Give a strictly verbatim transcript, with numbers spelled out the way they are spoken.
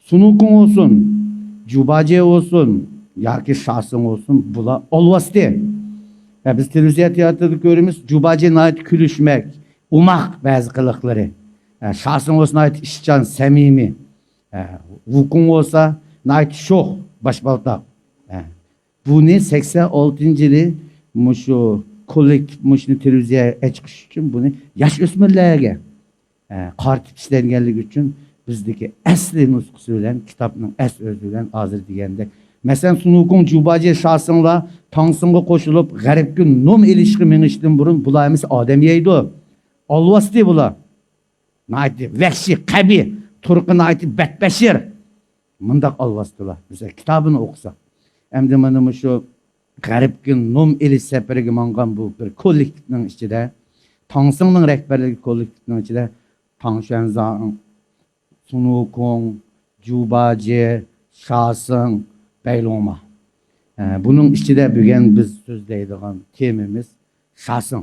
سۇنۇكۇڭ بولسۇن، جۇباجې بولسۇن ياكى شاسىڭ بولسۇن، بۇلار ئالۋاستى. ھە، بىز تېلېۋىزىيە تىياتىردا كۆرىمىز، جۇباجې ناھايىتى كۈلۈشمەك، ئوماق بەزى قىلىقلىرى. ھە، شاسىڭ بولسا ناھايىتى ئىشچان، سەمىمىي. ھە، ۋۇكۇڭ بولسا ناھايىتى شوخ، باشپالتاق. ھە، بۇنى سەكسەن ئالتىنچى يىلى مۇشۇ كوللېكتىپ مۇشۇنى تېلېۋىزىيەگە چىقىش ئۈچۈن بۇنى ياش ئۆسمۈرلەرگە، ئە، قارىتىپ ئىشلەنگەنلىكى ئۈچۈن بىزدىكى ئەسلى نۇسخىسى بىلەن كىتابنىڭ ئەس ئۆزى بىلەن ھازىر دېگەندەك. مەسىلەن، سۇنۇكۇڭ، جۇباجې، شاسىڭلار تاڭسىڭغا قوشۇلۇپ، غەربكە نوم ئېلىشقا مېڭىشتىن بۇرۇن بۇلار ھەممىسى ئادەم يەيدۇ. ئالۋاستى بۇلار. ناھايىتى ۋەھشىي، قەبىھ، تۇرقى ناھايىتى بەتبەشىر. مۇنداق ئالۋاستىلار. بىز كىتابىنى ئوقۇساق. ئەمدى مانا مۇشۇ غەربكە نوم ئېلىش سەپىرىگە ماڭغان بۇ بىر كوللېكتىپنىڭ ئىچىدە، تاڭسىڭنىڭ رەھبەرلىكى كوللېكتىپنىڭ ئىچىدە تاڭ شۈەنزاڭ، سۇنۇكۇڭ، جۇباجې، شاسىڭ، بەيلوڭما. ئە، بۇنىڭ ئىچىدە بۈگۈن بىز سۆزلەيدىغان تېمىمىز شاسىڭ.